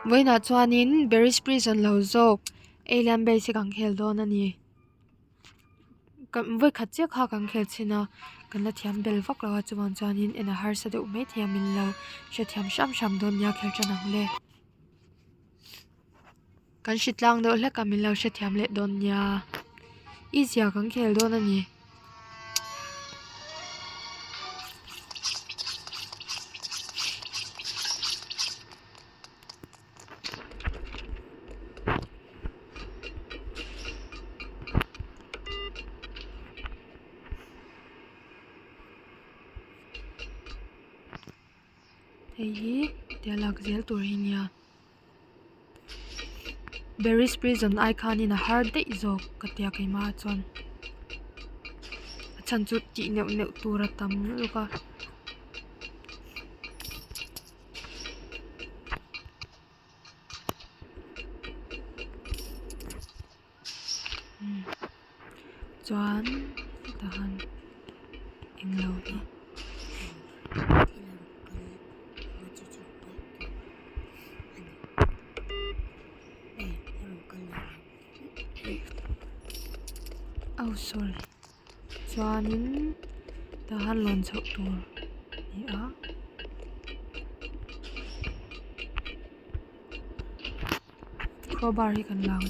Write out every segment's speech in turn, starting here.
Vawiinah chuanin Berries Prison lo zawk Alien Base hi kan khel dawn a ni. Kan vawikhat chiah kha kan khel chhin a kan la thiam bel vak lo a chuvang chuanin en a harsa deuh maithei a min lo hrethiam hram hram dawn nia khel tan ang le. Kan hri tlang deuh hlek a min lo hrethiam leh dawn nia i zia kan khel dawn a ni. Hei hi tia lak zel tur hi nia. Berries prison ai khanin a har daih zawk ka tia keimah ah chuan a chhan chu tih neuh neuh tur a tam lutuk a. Chuan tah hian englo hi. Oh sorry chuanin tah hian lawn chhoh tur a ni a. Crowbar hi kan la ang.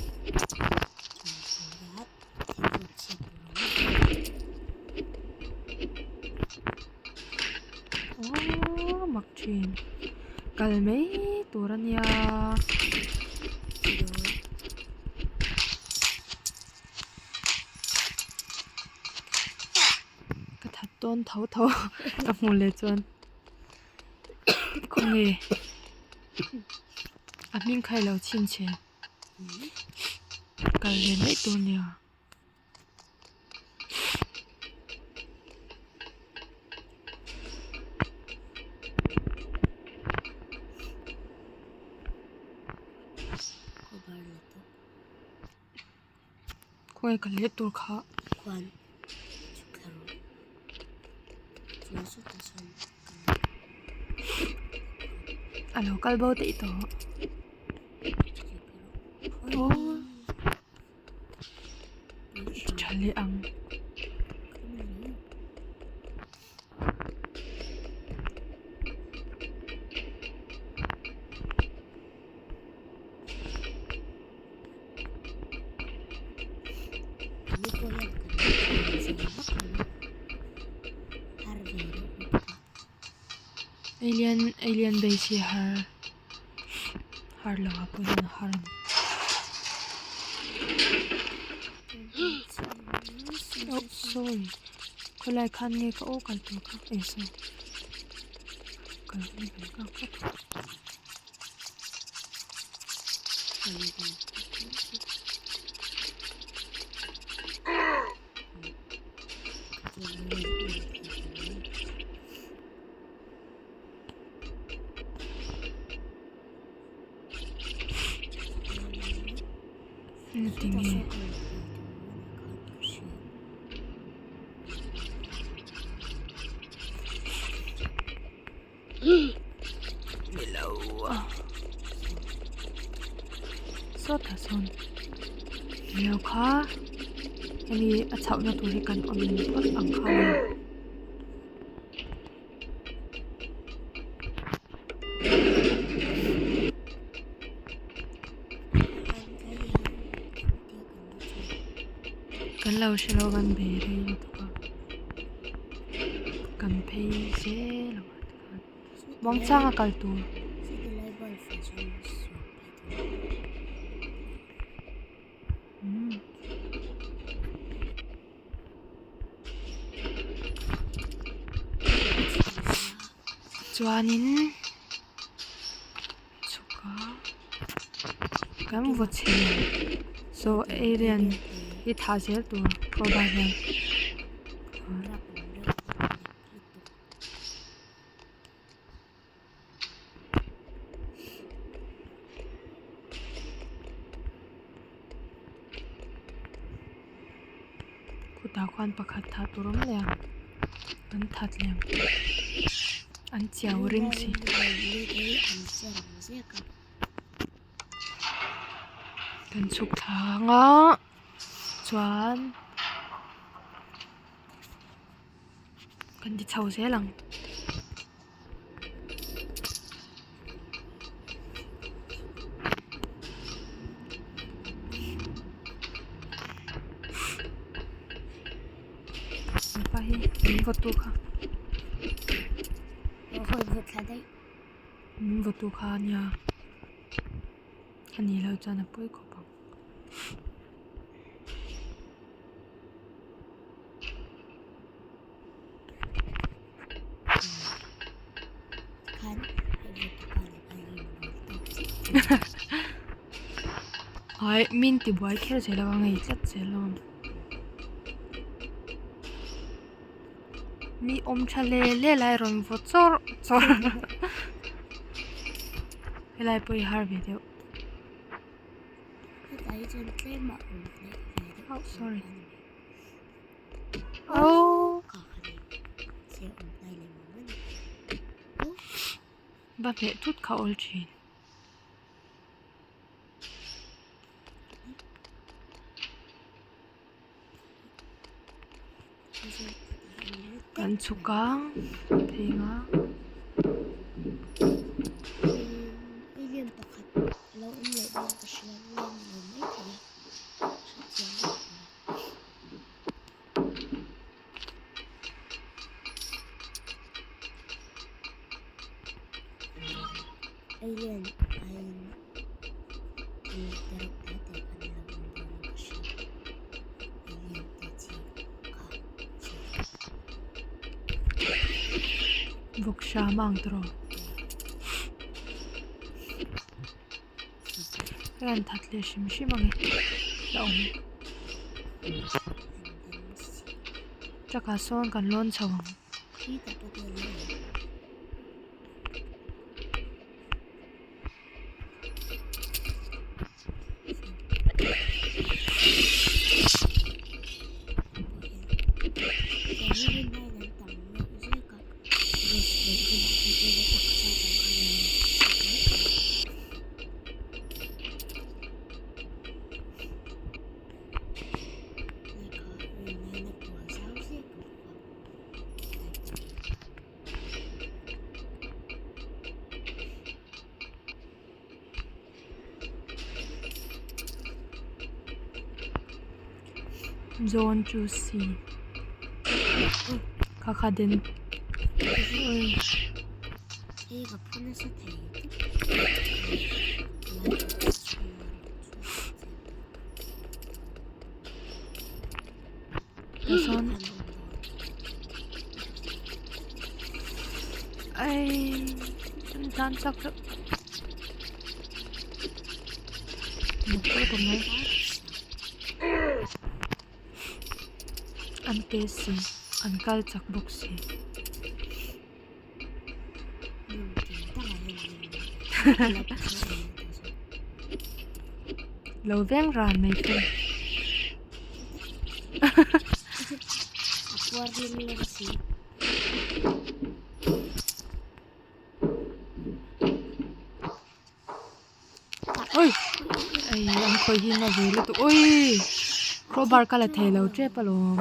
Aww mak thin. Kal mai tur a nia. Ka that dawn tho tho ka hmuh leh chuan khawnge. A hming kha ilo chhinchhe kal ve mai tur nia. Khawi ka leh tur kha. A lo kal bo daih tawh. Aw tha leh ang. Alien alien base hi har har lo ah pawh hian a har a ni oh sorry khawilai khan nge ka aw kal tur kha eh sorry kal hun kan nghak phawt ang. Tinge Nilo sawtah sawn nilo kha hemi a chhohna tur hi kan awm phawt ang kha a ni. Kan lo hre lo kan bei rei lutuk a kan phei zel ang a tikhan muangchang a kal tur. Chuanin chhuk a kan vaw chhe saw alien hi thah zel tur crowbar hian. Khutah khuan pakhat thah tur awm leh ang an that leh ang an chiau ring si. Kan chhuk thla ang a chuan kan ti chho zel ang. Hepa hi min vawtu kha. Min vawtu kha a nia. A nih loh chuan a pawi khawp ang. Ai min ti buai kher zel a ka ngei tlat zel a. Mi awm tha hle hle lai rawn vaw chawrh chawrh helai pawh hi har ve deuh. Oh sorry oh va hmeh thut kha awl thin. Kan chhuk a phei ang a. Vawk hram a ang tawh a rawn that leh hrim hrim ang e la awm truck ah sawn kan lawn chho ang. Zawn chu si kha kha den sawn ai tan chak reuh an te si an kal chak bawk si. Lo veng ran mai thung. Oi! Ei an khawih hi na ve lutuk oi! Crowbar ka la thei lo tep alawm.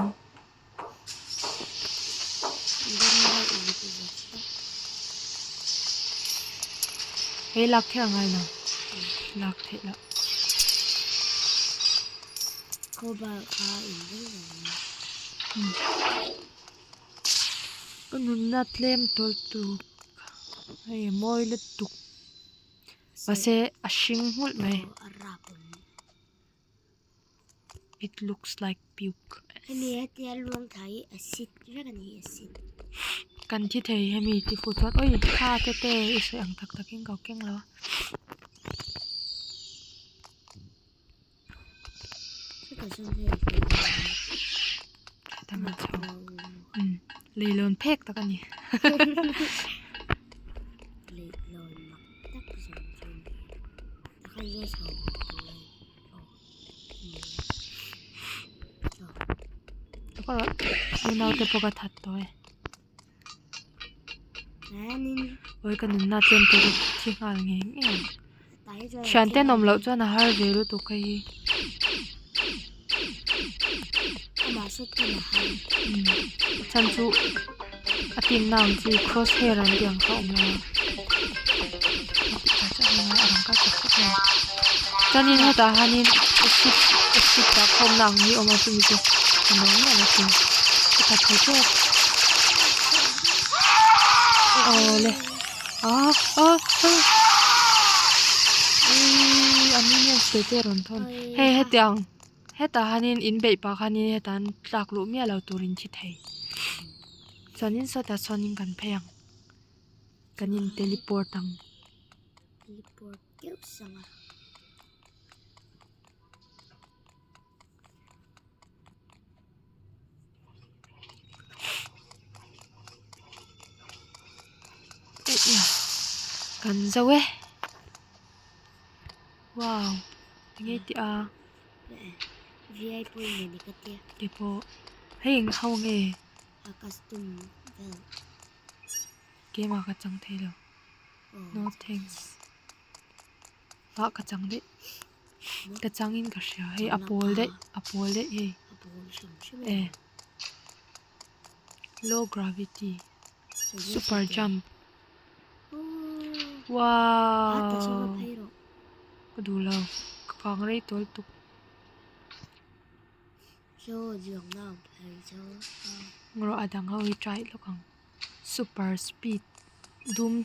Hei lak kher a ngai lo lak theih loh. Ka nunna tlem tawlh tuk hei a mawi lutuk mahse a hring nghulh mai. It looks like puke. Hemi hetia luang thla hi acid vek a ni acid. Kan thi thei hemi ti fuh chuan oi kha te te i sawi ang tak tak in ka keng lo a. Heta chho umm leilawn phek tak a ni. Leilawn mak tak zawng chu a ni a. Unau te pawh ka that tawh e. Oi ka nunna tlem te chu thi nghal ngei ngei ang. Thiante an awm loh chuan a har ve lutuk hei hi. Chhan chu a tinna ang chi cross hair an tih ang kha a awm lo a. Chuanin hetah hianin acid acid dah khawmna ang hi a awm a chumi chu a no miah lo thung ka that thei tawp. Awle. Ah ah ah eii a minions te te rawn thawn hei hetiang hetah hianin in beih pah khanin hetah an tlak luh miah lo turin thi thei chuanin sawtah sawnin kan phei ang kan in teleport ang. Teleport deuh sang a. Kan zo e wow enge tih a te pawh hei eng ho nge keimah ka chang thei lo no thanks ah ka chang daih. Ka changin ka hria hei a pawl daih a pawl daih hei e low gravity super jump wow ka duh lo ka kang rei tawl tuk. Rawh a dang ho hi try lawk ang super speed dum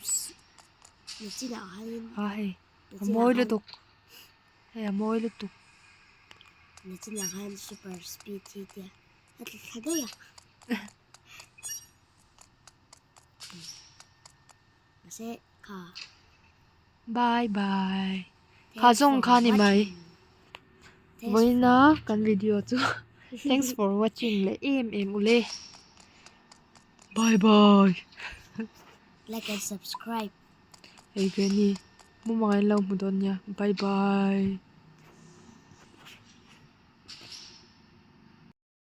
a hei. A mawi lutuk hei a mawi lutuk. Nachinah khan super speed hi tia a tla thla daih a. Mahse kha. Bye bye. Kha zawng kha ni mai. Vawiina kan video chu thanks for watching leh em em ule. Bye bye. Like and subscribe. Hei Granny, mumang in lo hmu dawn nia. Bye bye.